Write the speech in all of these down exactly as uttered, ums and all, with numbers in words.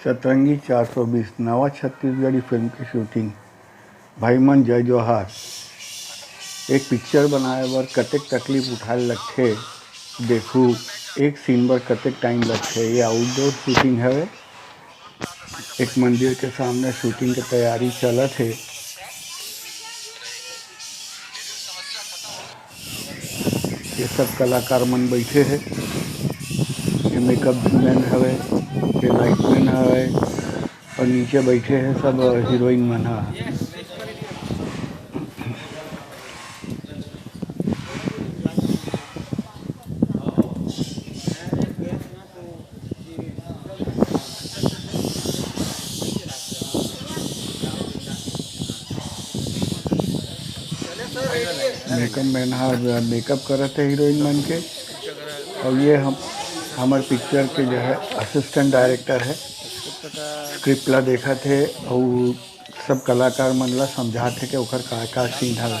सतरंगी चार सौ बीस नवा छत्तीसगढ़ी फिल्म के शूटिंग। भाई मन, जय जोहार। एक पिक्चर बनाए बर कतेक तकलीफ उठाए लगथे, देखू, एक सीन बर कतेक टाइम लगथे। ये आउटडोर शूटिंग हवे, एक मंदिर के सामने शूटिंग के तैयारी चलत हे। ये सब कलाकार मन बैठे हे। ये मेकअप मैन हवे, ये लाइट मैन हवे, और नीचे बैठे हे सब हीरोइन मन ह। मेकअप मैन ह मेकअप करत हे हीरोइन मन के। और ये हम, हमर पिक्चर के जो है असिस्टेंट डायरेक्टर है, स्क्रिप्ट ला देखत हे और सब कलाकार मन ला समझात हे कि ओकर का का सीन हवे।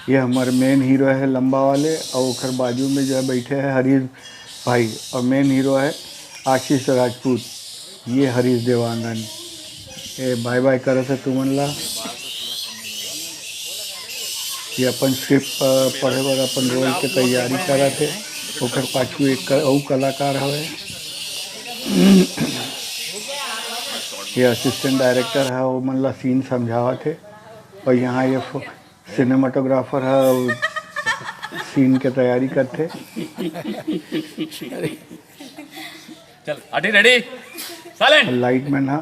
ये हमर मेन हीरो है लंबा वाले, और ओकर बाजू में जो है बैठे है हरीश भाई, और मेन हीरो है आशीष राजपूत। ये हरीश देवांगन, ए, बाय बाय करत हे तुमन ला। ये अपन स्क्रिप्ट, अ, पढ़े बर अपन रोल के तैयारी करत हे। ओकर पाछू एक क-, अउ कलाकार हवे। ये असिस्टेंट डायरेक्टर है, वो मन ला सीन समझावत हे। और यहाँ ये फो-, सिनेमाटोग्राफर है, वो सीन के तैयारी करथे। चल, आटी रेडी, साइलेंट। लाइट मैन ह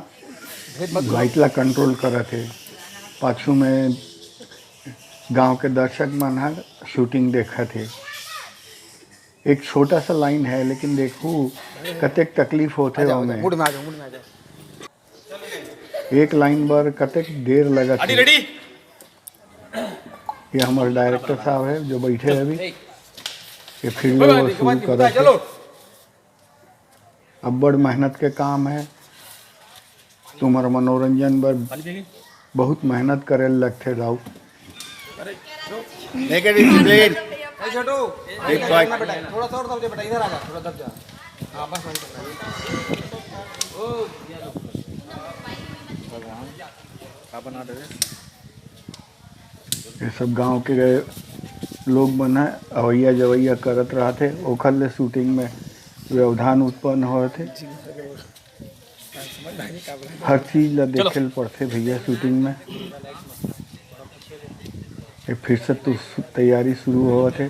लाइट ला कंट्रोल करत हे। पाछू में गांव के दर्शक मन ह शूटिंग देखत हे। एक छोटा सा लाइन है, लेकिन देखू कतेक तकलीफ होत हे ओमे। मूड में आ जाओ, मूड में आ जाओ। एक लाइन बर कतेक देर लगत हे। रेडी? ये हमर डायरेक्टर साहब है जो बैठे हैं अभी। ये फिर वो शुरू करत हे। अब्बड़ मेहनत के काम है। तुम्हार मनोरंजन बर बहुत मेहनत करे लगथे दाऊ। Make it easy, please। ए छोटू, एक बार। थोड़ा सा और दब जा बेटा, इधर आ जा, थोड़ा दब जा। हाँ, बस वहीं तक। का बना दे? ये सब गांव के लोग मन ह अवैया जवैया करत रहथे, ओखर ले शूटिंग में व्यवधान उत्पन्न होत हे। हर चीज ला देखे ल पड़थे भैया शूटिंग में। ये फिर से तो सु-, तैयारी शुरू होत हे।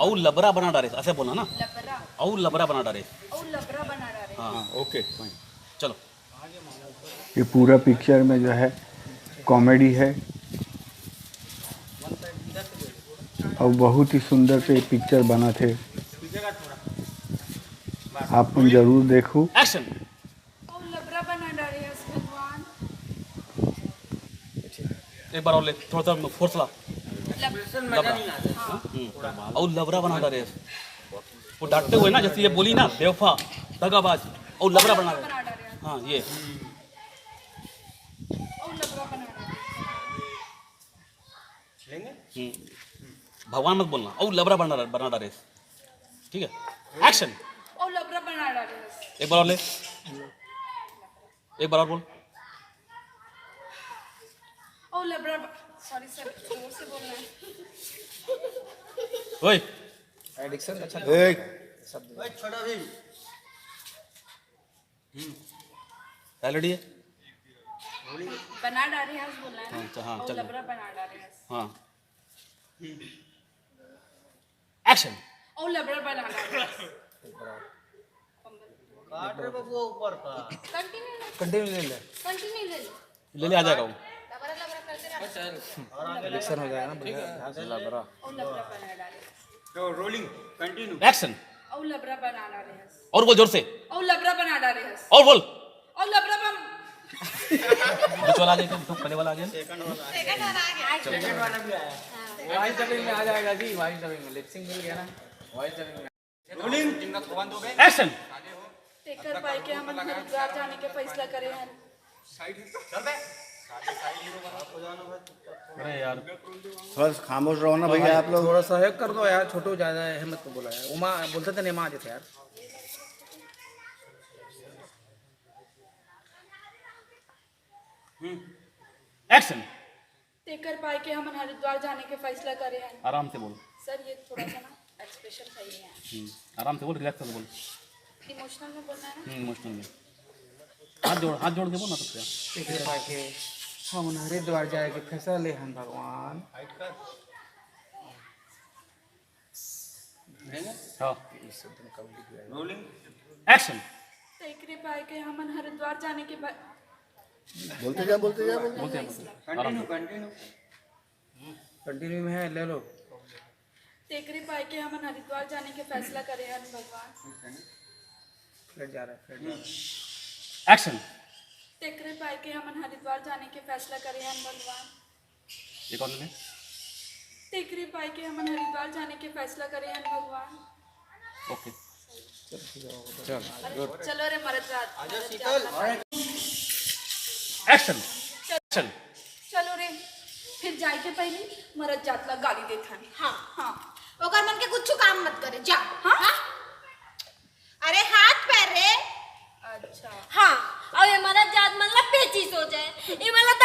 अउ लबरा बना डारे, ऐसे बोलना ना। लबरा। अउ लबरा बना डारे। अउ लबरा बना डारे। हाँ, हाँ, ओके, फाइन। चलो। ये पूरा पिक्चर में जो है कॉमेडी है और बहुत ही सुंदर से पिक्चर बनत हे। आप मन जरूर देखू। एक्शन। अउ लबरा बना डारे हस भगवान। एक बार और ले, थोड़ा सा फोर्स ला। लबरा। हाँ। हम्म। अउ लबरा बना डारे हस। वो डांटते हुए ना, जैसे ये बोली ना, बेवफा, दगाबाज, अउ लबरा बना डारे। हाँ, ये। अउ लबरा बना डारे। हम्म। भगवान मत बोलना, अउ लबरा बना, बना डारे। ठीक है, एक्शन। अउ लबरा बना डारे। एक बार और ले, एक बार और बोल। अउ लबरा, सॉरी सर, जोर से बोलना है। ओए। एडिक्शन अच्छा ए। शब्द। ओए, छोटा भी। हम्म। क्या लड़ी है? बना डारे हस बोलना है ना? हाँ, अच्छा, हाँ, अउ चल। लबरा बना डारे हस। हाँ। एक्शन। अउ लबरा बना डारे हस। काट रे बबुआ ऊपर का। कंटिन्यू ले। कंटिन्यू ले ले। कंटिन्यू ले ले। ले ले, आ जाएगा वो। लबरा लबरा करते रहो। और आगे ले। मिक्सर हो जाएगा ना, बढ़िया, ध्यान से लबरा। अउ लबरा बना डारे हस। तो रोलिंग, कंटिन्यू। एक्शन। अउ लबरा बना डारे हस। और बोल जोर से। अउ लबरा बना डारे हस। और बोल। अउ लबरा बन। बीच वाला आ गया, तो पहले वाला आ गया। सेकंड वाला आ गया। सेकंड वाला आ गया। सेकंड वाला भी आया। वॉइस डबिंग में आ जाएगा जी, वॉइस डबिंग में लिपसिंग मिल गया ना, वॉइस डबिंग में। रोलिंग। एक्शन। तेकर पाई के हमन हरिद्वार जाने के फैसला करे हन। अरे यार, थोड़ा सा खामोश रहो ना भैया आप लोग। थोड़ा सहयोग कर दो यार, छोटू ज्यादा है, मत को बोला यार। उमा बोलते थे नहीं, माँ जैसे यार। एक्शन। तेकर पाए के हमन हरिद्वार जाने के फैसला करे हन। आराम से बोल। सर, ये थोड़ा सा ना एक्सप्रेशन सही नहीं है। हम्म, आराम से बोल, रिलैक्स होके बोल। इमोशनल में बोलना है ना? हम्म, इमोशनल में। हाथ जोड़, हाथ जोड़ के बोल ना, तो क्या? तेकर पाए के हमन हरिद्वार जाए के फैसला ले हन भगवान। हाँ। रोलिंग। एक्शन। तेकरे पाए के हमन हरिद्वार जाने के बा- बोलते जा, बोलते जा, बोलते बोलते हैं, बोलते हैं। आराम से। Continue, continue. कंटिन्यू में है, ले लो। तेकरे पाए के हमन हरिद्वार जाने के फैसला करे हन भगवान। फ्लैट जा रहा है, फ्लैट जा रहा है। एक्शन। तेकरे पाए के हमन हरिद्वार जाने के फैसला करे हन भगवान। एक और ले। तेकरे पाए के हमन हरिद्वार जाने के फैसला करे हन भगवान। ओके। चलो रे मरद जात, मरद जात ला गाली। एक्शन। एक्शन। चलो रे, फिर जाए के पहले मरद जात ला गाली देथन। हाँ। हाँ। ओकर मन के कुछ काम मत करे, जा। हाँ? हाँ? अरे हाथ पैर रे। अच्छा। हाँ, अउ ये मरद जात मन ला पेचिश हो जाए, ये मन ला